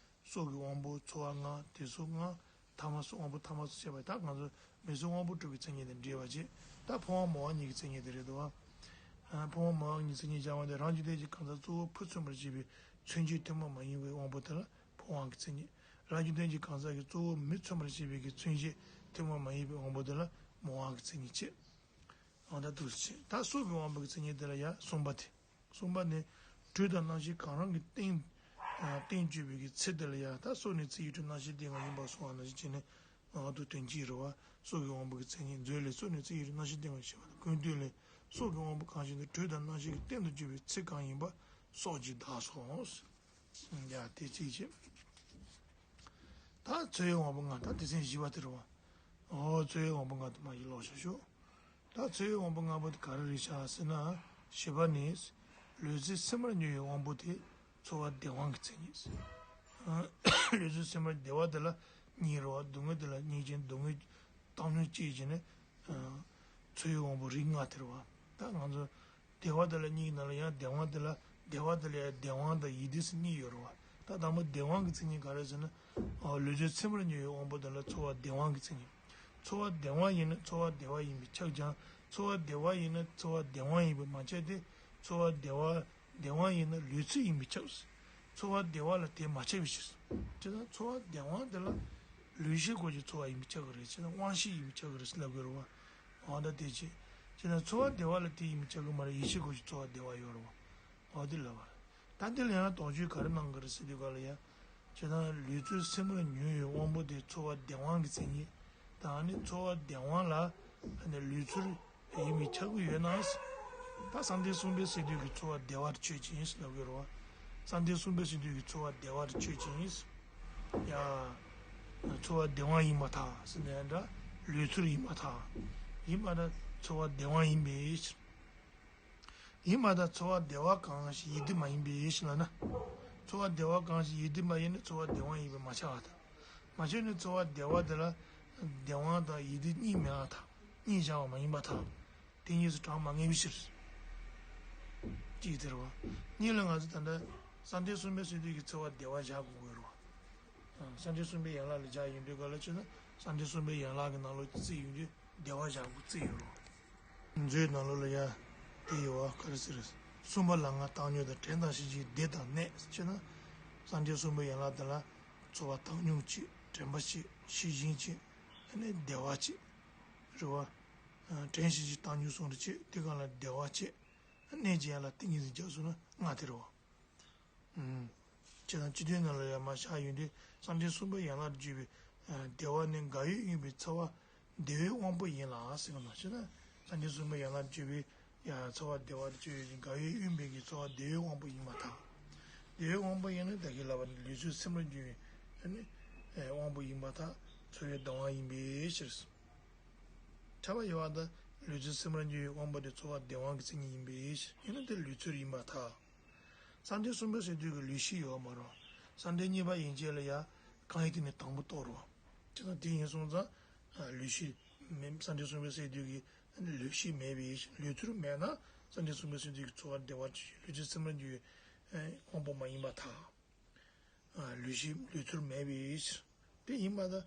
སྲོག་གི་དབང་པོ་ཚོར་བ་ལྔ་དེ་ཚོ་ལྔ། ཐ་མ་སོགས་དབང་པོ་ཐ་མ་སོགས་བཤད་པ། ད་ང་ཚོ་མིག་གཟུགས་དབང་པོ་དྲུག་གི་མཚན་ཉིད་དང་འབྲེལ་བ་བྱེད། ད་ཕོ་དབང་མོ་དབང་གཉིས་ཀྱི་མཚན་ཉིད་དེ་རེད་འདུག་བ། ཨ། ཕོ་དབང་མོ་དབང་གཉིས་མཚན་ཉིད་སྦྱང་བ་དེ་རང་རྒྱུད་ལྡན་གྱི་གང་ཟག་གཙོ་བོ་ཕུད་མཚོན་པར་བྱེད་པའི་མཚོན་བྱེད་ཐུན་མོང་མ་ཡིན་པའི་དབང་པོ་དེ་ལ་ཕོ་དབང་གི་མཚན་ཉིད། རང་རྒྱུད་ལྡན་གྱི་གང་ཟག་གི་གཙོ་བོ་མི་མཚོན་པར་བྱེད་པའི་གི་མཚོན་བྱེད་ཐུན་མོང་མ་ཡིན་པའི་དབང་པོ་དེ་ལ་མོ་དབང་གི་མཚན་ཉིད་བྱེད། འོ་ད་འདུག་སེ་བྱེད། ད་སྲོག་གི་དབང་པོ་གི་མཚན་ཉིད་དེ་ལ་ཡང་གསུམ་པ་དེ། གསུམ་པ་ནི། དྲོད་དང་རྣམ་ཤེས་གང་རུང་གི་རྟེན། ཨ། རྟེན་བཅོས་པའི་གི་ཚེ་དེ་ལ་ཡང་ད་སྲོག་ནི་ཚེ་ཡི་དྲོད་རྣམ་ཤེས་ལྡན་པ་ཡིན་པར་གསུངས་པ་ནང་བཞིན་བྱས་ནས། འོ་ད་དོན་གཅིག་རེད་བ། སྲོག་གི་དབང་པོ་གི་མཚན་ཉིད་མཛོད་ལས་སྲོག་ནི་ཚེ་ཡི་དྲོད་རྣམ་ཤེས་ལྡན་པ་ཞེས་པ་དང་ཀུན་བཏུས་ལས་སྲོག་གི་དབང་པོ་གང་ཞིག་ནི་དྲོད་དང་རྣམ་ཤེས་ཀྱི་རྟེན་དུ་གྱུར་པའི་ཚེ་གང་ཡིན་པ་སྲོག་གཅིག་བདག་སོ། ཡ་དེ་གཅིག་བྱས། ད་འཚོ་བའི་དབང་པོ་ལྔ། ད་སྡེ་ཚན་བཞི་པ་དེ་རེད་བ། འོ་འཚོ་བའི་དབང་པོ་ལྔ་དེ་མ་གཞི་ཀློག་བཞག་ཤོག་ད་འཚོ་བའི་དབང་པོ་ལྔ་པོ་དེ་ག་རེ་རེད་ཤག་ཟེར་ན། བཞི་པ་ནི། ལུས་རྩལ་སེམས་པར་མྱོང་བའི་དབང་པོ་དེ་ཚོར་བ་བདེ་དབང་གི་མཚན་ཉིད། ལུས་རྩལ་སེམས་པར་བདེ་བ་དེ་ལ་གཉིས་རེད་བ། སྡུག་བསྔལ་དེ་ལ་གཉིས་ཀྱི་སྡུག་བསྔལ་བཏང་སྙོམས་བཅས་བྱས་ནས། འཚོ་བའི་དབང་པོ་རིགས་ལྔ་དེ་རེད་བ། ད་ང་ཚོ། བདེ་བ་དེ་ལ་གཉིས་ནང་ལ་ཡང་བདེ་དབང་དེ་ལ་བདེ་བ་དེ་ལ་ཡང་བདེ་དབང་དང་ཡིད་བདེ་ཟེར་གཉིས་ཡོད་རེད་བ། ད་དང་པོ་བདེ་དབང་གི་མཚན་ཉིད་ག་རེ་ཟེར་ན། ཨ། ལུས་རྩལ་ཚིམ་པར་མྱོང་བའི་དབང་པོ་དེ་ལ་ཚོར་བ་བདེ་དབང་གི་མཚན་ཉིད། ཚོར་བ་བདེ་བ་ཡིན་ན་ཚོར་བ་བདེ་བ་ཡིན་པས་ཁྱབ་ཀྱང་། ཚོར་བ་བདེ་བ་ཡིན་ན་ཚོར་བ་བདེ་དབང་ཡིན་པས་མ་ཁྱབ་སྟེ། ཚོར་བ་བདེ་བ་བདེ་དབང་ཡིན་ན་ལུས་ཚིམ་ཡིན་པས་ཁྱབ། ཚོར་བ་བདེ་བ་ལ་དེ་མ་ཁྱབ་པའི་ཕྱིར། དེ་ན་ཚོར་བ་བདེ་དབང་དེ་ལ་ལུས་ཤེས་སྐོར་གྱི་ཚོར་བ་ཡིན་པས་ཁྱབ་ཀྱི་རེད། ཅེ་ན་དབང་ཤེས་ཡིན་པས་ཁྱབ་ཀྱི་རེད་ཟེར་ལབ་དགོས་རེད་བ། འོ་ད་དེ་ཅི། བྱས་ན་ཚོར་བ་བདེ་བ་ལ་དེ་ཡིན་མིན་ཆགས་ཀྱི་མ་རེད། ཡིད་ཆེས་དགོས་ཀྱི་ཚོར་བ་བདེ་བ་ཡོད་རེད་བ། འོ་དེ་ལབ་པ་རེད། ད་འདི་ལ་ཡང་དོགས་གཅོད་ག་རེ་གནང་གི་རེད་ཟེར་དུས་ག་ལ་ཡ། བྱས་ན་ལུས་ཚོར་སེམས་ལ་ཉོན་ཡོད་དབང་པོ་དེ་ཚོར་བ་བདེ་བའི་མཚན་ཉིད་དང་ནི་ཚོར་བ་བདེ་བ་ལ་ནི་ལུས་ཚོར་ཡིན་མིན་ཆགས་ཀྱི་ཡོད་ན། ད་བསམ་གཏན་གསུམ་པའི་སས་བསྡུས་ཀྱི་ཚོར་བ་བདེ་བ་ཆོས་ཅན་ཟེར་ལབ་ཀྱི་རེད་བ། བསམ་གཏན་གསུམ་པའི་སས་བསྡུས་ཀྱི་ཚོར་བ་བདེ་བ་ཆོས་ཅན། ཡ། ཚོར་བ་བདེ་བ་ཡིན་པར་ཐལ་ཟེར་ནས་འདྲ། ལུས་ཚོར་ཡིན་པར་ཐལ། ཡིན་པར་ཐལ། ཚོར་བ་བདེ་བ་ཡིན་པའི་ཕྱིར། ཡིན་པར་ཐལ། ཚོར་བ་བདེ་བ་གང་ཞིག་ཡིད་བདེ་མ་ཡིན་པའི་ཕྱིར་ལབ་ན། ཚོར་བ་བདེ་བ་གང་ཞིག་ཡིད་བདེ་མ་ཡིན་ན་ཚོར་བ་བདེ་བ་ཡིན་པས་མ་ཁྱབ་པར་ཐལ། མ་ཁྱབ་ནས་ཚོར་བ་བདེ་བ་དེ་ལ་བདེ་བ་དང་ཡིད་བདེ་གཉིས་མེད་པར་ཐལ། གཉིས་བཞག་པ་མ་ཡིན་པར་ཐལ། དེ་གཉིས་སུ་གྲངས་མ་ངེས་པའི་ཕྱིར། གཅིག་དེ་རེད་བ། གཉིས་ལ་ང་ཚོ་ད་ལྟ་བསམ་གཏན་གསུམ་པའི་སས་བསྡུས་ཀྱི་ཚོར་བ་བདེ་བ་བཞག་དགོས་ཀྱི་རེད་བ། བསམ་གཏན་གསུམ་པའི་ཡན་ལག་ལ་སྦྱར་ཡོང་དུས་ག་ལ་བྱས་ན་བསམ་གཏན་གསུམ་པའི་ཡན་ལག་གི་ནང་ལོགས་ཀྱི་རྩིས་ཡོང་དུས་བདེ་བ་བཞག་དགོས་རྩིས་ཡོད་རེད་བ། མཛོད་ནང་ལོགས་ལ་ཡ་དེ་ཡོད་བ། ག་རེ་ཟེར། གསུམ་པ་ལ་ང་བཏང་སྙོམས་དང་། དྲན་དང་ཤེས་བྱའི་བདེ་དང་གནས་ཟེར་ན། བསམ་གཏན་གསུམ་པའི་ཡན་ལག་དེ་ལ་ཚོར་བ་བཏང་སྙོམས་གཅིག་དྲན་པ་གཅིག་ཤེས་བཞིན་གཅིག་ཨ་ནི་བདེ་བ་གཅིག་རེད་བ། དྲན་ཤེས་བྱའི་བཏང་སྙོམས་གསུམ་རེ་གཅིག་དེ་གང་ལ་བདེ་བ་གཅིག་གནས་ཀྱི་ཡན་ལག་ཏིང་ངེ་འཛིན་རྒྱབ་སོང་ན་ལྔ་དེ་རེད་བ། ཨུམ། བྱས་ཙང་སྤྱི་དོན་ནང་ལ་ཡང་མར་བཞག་ཡོང་དུས་བསམ་གཏན་གསུམ་པའི་ཡན་ལག་ཏུ་གྱུར་པའི་བདེ་བ་ནི་འགའ་ཡོད་གཡེང་བའི་ཚོར་བ་བདེ་བའི་དབང་པོ་ཡིན་ལ་ཟེར་གི་འདུག་བྱས་ན་བསམ་གཏན་གསུམ་པའི་ཡན་ལག་ཏུ་གྱུར་པའི་ཡང་ཚོར་བ་བདེ་བ་ཏུ་གྱུར་པའི་འགའ་ཡོད་གཡེང་བའི་གི་ཚོར་བ་བདེ་བའི་དབང་པོ་ཡིན་པར་ཐལ། བདེ་བའི་དབང་པོ་ཡིན་ན་ད་གིན་ལབ་པ་ནི་ལུས་ཚོར་སེམས་ལ་འཇུག་པའི་ཨ་ནི་དབང་པོ་ཡིན་པར་ཐལ། ཚོར་བའི་བདེ་བ་ཡིན་པའི་ཕྱིར། ཁྱབ་པ་ཡོད་པར་ཐལ། ལུས་ཚོར་སེམས་ལ་འཇུག་པའི་དབང་པོ་དེ་ཚོར་བ་བདེ་བའི་མཚན་ཉིད་ཡིན་པའི་ཕྱིར། ཡིན་ན་དེ་ལུས་ཚོར་ཡིན་པར་ཐལ། བསམ་གཏན་གསུམ་པའི་སས་བསྡུས་ཀྱི་ལུས་ཤེས་ཡོད་མ་རེད། བསམ་གཏན་གཉིས་པ་ཡན་ཆད་ལ་ཡང་གང་ཡིན་དེ་ནི་དང་པོ་རྟོགས་རེད། བྱས་ཙང་དེ་ཡིན་སོང་ཙང་ལུས་ཤེས་མེད། བསམ་གཏན་གསུམ་པའི་སས་བསྡུས་ཀྱི་ལུས་ཤེས་མེད་པའི་ཕྱིར། ལུས་ཚོར་མེད་ན་བསམ་གཏན་གསུམ་པའི་སས་བསྡུས་ཀྱི་ཚོར་བ་བདེ་བ་ཅིག་ལུས་ཚོར་སེམས་ལ་འཇུག་པའི་དབང་པོ་མ་ཡིན་པར་ཐལ། ལུས་ཤེས་ལུས་ཚོར་མེད་པའི་ཕྱིར། དེ་ཡིན་པར་ཐལ།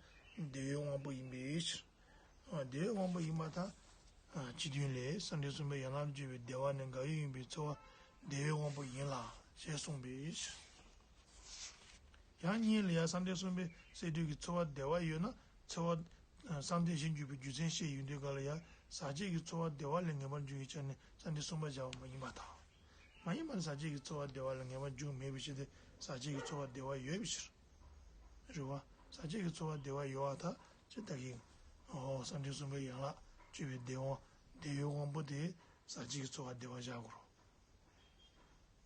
བདེ་བའི་དབང་པོ་ཡིན་པའི་ཕྱིར། བདེ་བའི་དབང་པོ་ཡིན་པར་ཐལ། སྤྱི་དོན་ལས་བསམ་གཏན་གསུམ་པའི་ཡན་ལག་ཏུ་གྱུར་པའི་བདེ་བ་ནི་འགའ་ཡོད་གཡེང་བའི་ཚོར་བ་བདེ་བའི་དབང་པོ་ཡིན་ལ་ཞེས་གསུངས་པའི་ཕྱིར། ཡང་གཉིས་ལ་ཡང་བསམ་གཏན་གསུམ་པའི་སས་བསྡུས་ཀྱི་ཚོར་བ་བདེ་བ་ཡོད་ན་ཚོར་བ། བསམ་གཏན་གཞིར་གྱུར་པའི་རྒྱུ་མཚན་བཤད་ཡོང་དུས་ག་ལ་ཡང་ཟག་བཅས་ཀྱི་ཚོར་བ་བདེ་བ་ལས་ངེས་པར་འབྱུང་བའི་ཆ་ནས་བསམ་གཏན་གསུམ་པ་སྦྱར་བ་མ་ཡིན་པར་ཐལ། མ་ཡིན་པར་ཟག་བཅས་ཀྱི་ཚོར་བ་བདེ་བ་ལ་ངེས་པར་འབྱུང་མེད་པའི་ཕྱིར་ཏེ། ཟག་བཅས་ཀྱི་ཚོར་བ་བདེ་བ་ཡོད་པའི་ཕྱིར། རེད་བ། ཟག་བཅས་ཀྱི་ཚོར་བ་བདེ་བ་ཡོད་པར་ཐལ་ཅེས་བཏགས་ཀྱི། འོ་བསམ་གཏན་གསུམ་པའི་ཡན་ལག་ཏུ་གྱུར་པའི་བདེ་བ། བདེ་བའི་དབང་པོ་དེ་ཟག་བཅས་ཀྱི་ཚོར་བ་བདེ་བ་བཞག་དགོས་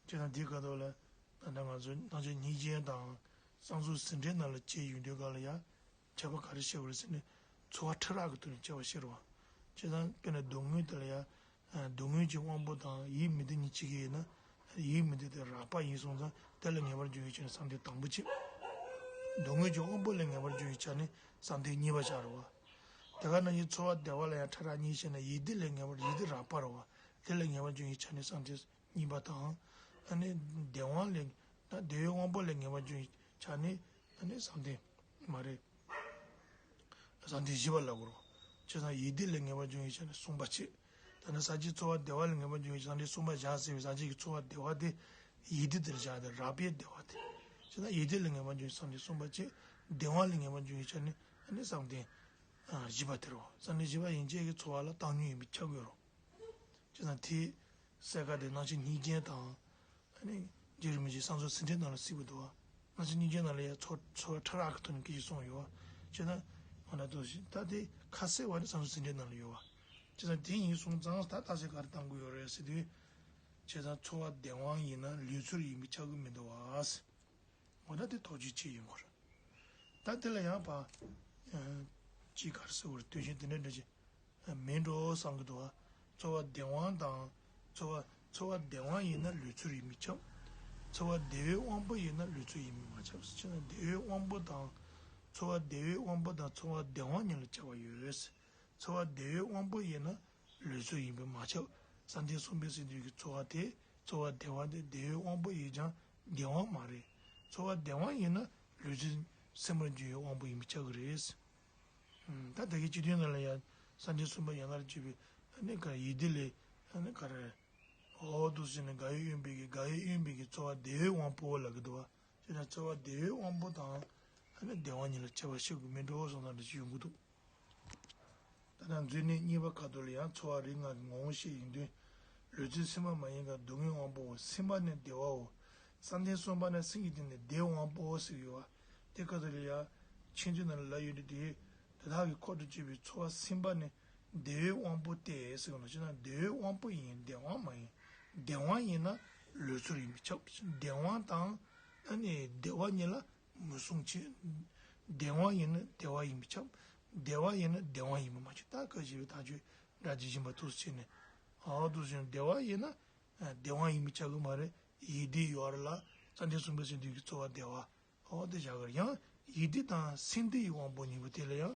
རེད། བྱས་ཙང་འདིའི་སྐབས་ཐོག་ལ་ད་ལྟ་ང་ཚོ་སྣང་ཆ་གཉིས་ཅན་དང་གསང་གསུམ་ཟིན་བྲིས་ནང་ལ་དཔྱད་ཡོང་དུས་ག་ལ་ཡང་ཁྱབ་པ་ག་རེ་བཤད་པ་རེད་ཟེར་ན། ཚོར་བ་ཕྲ་རགས་ཀྱི་ཐོག་ནས་ཁྱབ་པ་བཤད་རེད་བ། བྱས་ཙང་དཔེར་ན་སྡུག་བསྔལ་དེ་ལ་ཡང་སྡུག་བསྔལ་གྱི་དབང་པོ་དང་ཡིད་མི་བདེ་གཉིས་ཕྱེ་གི་ཡིན་ན། ཡིད་མི་བདེ་དེ་རགས་པ་ཡིན་སོང་ཙང་དེ་ལ་ངེས་པར་འབྱུང་བའི་ཆ་ནས་བསམ་གཏན་དང་པོ་གཅིག་སྡུག་བསྔལ་གྱི་དབང་པོ་ལ་ངེས་པར་འབྱུང་བའི་ཆ་ནས་བསམ་གཏན་གཉིས་པ་ཆགས་རེད་བ། དེ་ག་ནང་བཞིན་ཚོར་བ་བདེ་བ་ལ་ཡང་ཕྲ་རགས་གཉིས་བཤད་ན་ཡིད་བདེ་ལ་ངེས་པར་ཡིད་བདེ་རགས་པ་རེད་བ། དེ་ལ་ངེས་པར་འབྱུང་བའི་ཆ་ནས་བསམ་གཏན་གཉིས་པ་དང་། ཨ་ནི་བདེ་བ་ལས་ད་བདེ་བའི་དབང་པོ་ལ་ངེས་པར་འབྱུང་བའི་ཆ་ནས་ཨ་ནི་བསམ་གཏན་མ་རེད། བསམ་གཏན་བཞི་པ་ལབ་དགོས་རེད། བྱས་ཙང་ཡིད་བདེ་ལ་ངེས་པར་འབྱུང་བའི་ཆ་ནས་གསུམ་པ་བྱས། ད་ནི་ཟག་བཅས་ཚོར་བ་བདེ་བ་ལ་ངེས་པར་འབྱུང་བའི་བསམ་གཏན་གསུམ་པ་བཞག་ཟེར་བའི་ཟག་བཅས་ཀྱི་ཚོར་བ་བདེ་བ་དེ་ཡིད་བདེ་དེར་བཞག་སྟེ་རགས་པའི་བདེ་བ་དེ། བྱས་ཙང་ཡིད་བདེ་ལ་ངེས་པར་འབྱུང་བའི་བསམ་གཏན་གསུམ་པ་བྱས། བདེ་བ་ལ་ངེས་པར་འབྱུང་བའི་ཆ་ནས་ཨ་ནི་བསམ་གཏན་བཞི་པ་དེ་རེད། བསམ་གཏན་བཞི་པ་ཡན་ཆད་ཀྱི་ཚོར་བ་ལ་བཏང་སྙོམས་ཡིན་པས་ཁྱབ་དགོས་རེད། བྱས་ཙང་དེའི་གསལ་ཁ་དེ་སྣང་ཆ་གཉིས་ཅན་དང་། ཨ་ནི་རྒྱུད་རིན་པོ་ཆེ་གསང་གསུམ་ཟིན་བྲིས་ནང་ལ་གཟིགས་པ་འདུག་བ། སྣང་ཆ་གཉིས་ཅན་ནང་ལ་ཡང་ཚོར་ཚོར་བ་ཕྲ་རགས་ཀྱི་ཐོག་ནས་སྐད་ཆ་གསུངས་ཡོད་བ། བྱས་ན་འོ་ན་དོ་ཞིག་ད་དེ་ཁ་གསལ་བ་ནི་གསང་གསུམ་ཟིན་བྲིས་ནང་ལ་ཡོད་བ། བྱས་ཙང་དེ་ཡིན་སོང་ཙང་ད་རྟགས་གསལ་ག་རེ་བཏང་དགོས་ཡོད་རེད་ཟེར་དུས། བྱས་ཙང་ཚོར་བ་བདེ་བ་ཡིན་ན་ལུས་ཚོར་ཡིན་པས་ཁྱབ་ཀྱི་མི་འདུག་བ། འོ་ད་དེ་དོགས་གཅོད་བྱེད་ཡོང་གི་རེད། ད་དེ་ལ་ཡང་ཕར། ཅིག་ག་རེ་ཟེར་བར་དོན་གཞན་དེ་འདྲ་འདྲ་ཅིག་མིན་འགྲོ་བསམ་གྱི་འདུག་བ། ཚོར་བ་བདེ་བ་དང་། ཚོར་བ་ཚོར་བ་བདེ་བ་ཡིན་ན་ལུས་ཚོར་ཡིན་མི་ཁྱབ། ཚོར་བ་བདེ་བའི་དབང་པོ་ཡིན་ན་ལུས་ཚོར་ཡིན་མི་མ་ཁྱབ་ཟེར་ན་བདེ་བའི་དབང་པོ་དང་། ཚོར་བ་བདེ་བའི་དབང་པོ་དང་ཚོར་བ་བདེ་བ་གཉིས་ལ་ཁྱབ་པ་ཡོད། ཚོར་བ་བདེ་བའི་དབང་པོ་ཡིན་ན་ལུས་ཚོར་ཡིན་པས་མ་ཁྱབ། བསམ་གཏན་གསུམ་པའི་སས་བསྡུས་ཀྱི་ཚོར་བ་དེ་ཚོར་བ་བདེ་བ་དེ་བདེ་བའི་དབང་པོ་ཡིན་ཀྱང་བདེ་བ་མ་རེད། ཚོར་བ་བདེ་བ་ཡིན་ན་ལུས་ཚོར་སེམས་ལ་འཇུག་པའི་དབང་པོ་ཡིན་པས་ཁྱབ་ཀྱི་རེད། ད་ད་གིན་སྤྱི་དོན་ནང་ལ་ཡང་བསམ་གཏན་གསུམ་པ་ཡན་ལག་ལ་སྤྱོད་པའི་ཨ་ནི་ག་ཡིད་བདེ་ལས་ཨ་ནི་ག་རེ། འོ་འདུག་ཟེར་ནས་འགའ་ཡོད་གཡེང་བའི་གི་འགའ་ཡོད་གཡེང་བའི་གི་ཚོར་བ་བདེ་བའི་དབང་པོ་ལབ་ཀྱི་འདུག་བ། བྱས་ན་ཚོར་བ་བདེ་བའི་དབང་པོ་དང་ཨ་ནི་བདེ་བ་གཉིས་ལ་ཁྱད་པར་ཕྱེ་དགོས་མིན་འགྲོ་བསམ་ན་འདྲ་ཞིག་ཡོང་གི་འདུག་ད་ དང་མཛོད་གནས་གཉིས་པ་ཁ་ཐོག་ལ་ཡང་ཚོར་བ་རིགས་ལྔ་གི་ངོ་བོ་བཤད་ཡོང་དུས། ལུས་ཚུལ་སེམས་པ་མ་ཡིན་གང་། སྡུག་བསྔལ་དབང་པོའོ། སེམས་པ་ནི་བདེ་བའོ། བསམ་གཏན་གསུམ་པ་ན་སེམས་ཀྱི་སྟེང་ནས་བདེ་དབང་པོའོ་ཟེར་གྱི་ཡོད་པ། དེ་ཁ་ཐོག་ལ་ཡང་མཆན་བརྗོད་ནང་ལ་ལབ་ཡོད་དུས། དེ་དེ་དག་གིས་འཁོར་དུ་གྱུར་པའི་ཚོར་བ་སེམས་པ་ནི་བདེ་བའི་དབང་པོ་སྟེ་ཟེར་གྱི་ཡོད་ན། བྱས་ན་བདེ་བའི་དབང་པོ་ཡིན། བདེ་དབང་མ་ཡིན། བདེ་དབང་ཡིན་ན་ལུས་ཚོར་ཡིན་པས་ཁྱབ། བདེ་དབང་དང་ཨ་ནི་བདེ་བ་གཉིས་ལ་མུ་གསུམ་བྱས། བདེ་དབང་ཡིན་ན་བདེ་བ་ཡིན་པས་ཁྱབ། བདེ་བ་ཡིན་ན་བདེ་དབང་ཡིན་པས་མ་ཁྱབ། ད་ག་ཞེས་པའི་དང་ཆོས་འདྲ་ཇི་བཞིན་པ་ཐུགས་སུ་ཆེ་ནས། ཨའོ་དུ་ཞིང་བདེ་བ་ཡིན་ན་བདེ་དབང་ཡིན་པས་ཁྱབ་གི་མ་རེད། ཡིད་བདེ་ཡོད་རེད་ལ། བསམ་གཏན་གསུམ་པའི་སེམས་བདེ་གི་ཚོར་བ་བདེ་བ། ཨའོ་དེ་བཞག་གི་རེད། ཡང་ཡིད་བདེ་དང་སེམས་བདེ་ཡི་དབང་པོ་གཉིས་པོ་དེ་ལ་ཡང་